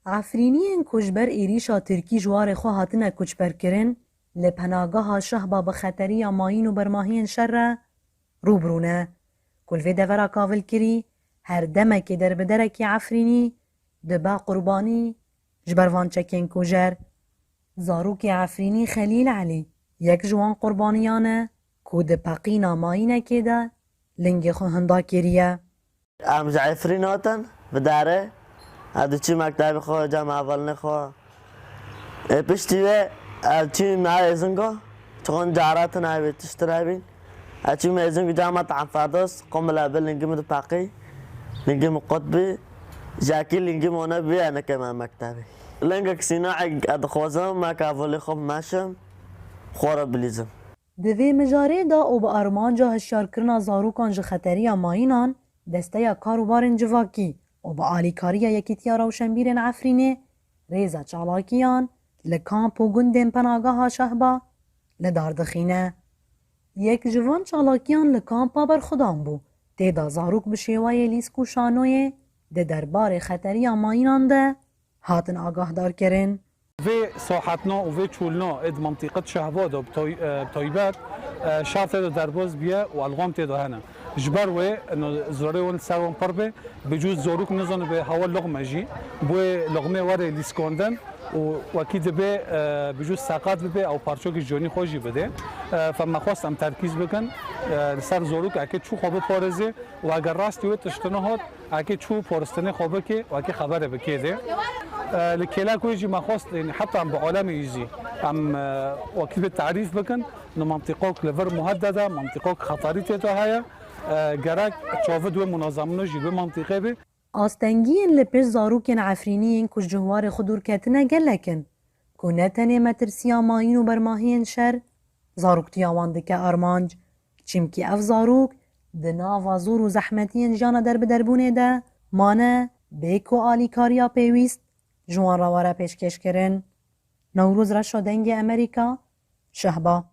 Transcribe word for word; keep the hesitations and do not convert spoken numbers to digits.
Efrîniyên ku ji ber êrîşa Tirkî ji warê xwe hatine koçberkirin, li penageha Şehba bi xeteriya mayîn û bermahiyên şer re rû bi rû ne, ku li vê devera kavilkirî her demekê derbiderekî Efrînî dibe qurbanî ji ber van çekên kujer. Zarokê Efrînî Xelîl Elî yek ji wan qurbaniyan e ku di peqîna mayînekê de lingê xwe hinda kiriye. Em ji Efrîn hatin, bi derê. Ez diçû mektebê xwe, cem hevalnê xwe. Ê piştî wê ez çûm navê Zingo. Çiqon cara tu navê tişt nebîn. Ez çûm ê Zingo cama Tehem Ferdos, qomile bi lingî min dipeqî. Lingî min qut bî. Jekî lingî min nebî, ez nekeme mektebê. Lingek sînaek ez dixwazim, me ka volê xwe bimeşim. Xwe re bilîzim. Di vê mijarê de û bi armanca hişyarkirina zarokan ji xeteriya mayînan, Desteya Karûbarên Civakî û bi alîkariya Yekîtiya Rewşenbîrên Efrînê rêza çalakiyan li kamp û gundên penageha Şehba li dar dixîne. Yek ji van çalakiyan li kampa Berxudan bû. Tê de zarok bi şêwayê lîsk û şanoyê di derbarê xeteriya mayînan de hatin agahdarkirin. Vê sahetna û vê çolna ê di mintîqet Şehba de bi tay-, e, bi taybet, e, şer tê de derbas biye û elxam tê de hene. Ji ber wê, ino, zorê wan li ser wan pir be, bi cûz zarok nizanibe hewa luqme jî, bo wê luqmê were lîskandin û wekî dibe, e, bi cûz seqet bibe, ew parçokî ji canî xwe jî bide. E, fe me xwest em terkîz bikin, e, li ser zarok eke çû xwe biparêze û eger rastî wê tiştine hat, Eke çû poristinê xwe bike, wekî xeberê bike de. E, li kêlek wê jî me xwest, yanî heta em bi alemê yî zî em, e, wekî bi tarîf bikin, ni mantîqok li vir muheddede, mantîqok xeterî tê de heye. E, gerek çavi di wê munazemino jî bi mantîqê be. Astengiyên li pêş zarokên Efrînî yên ku ji warê xwe dûr ketine gelek in, ku ne tenê metirsiya mayîn û bermahiyên şer, zaroktiya wan dike armanc. Çimkî ev zarok di nava zor û zehmetiyên jiyana derbiderbûnê de mane, bê ku alîkariya pêwîst ji wan re were pêşkêşkirin. Newroz Reşo, Dengê Amerîka, Şehba.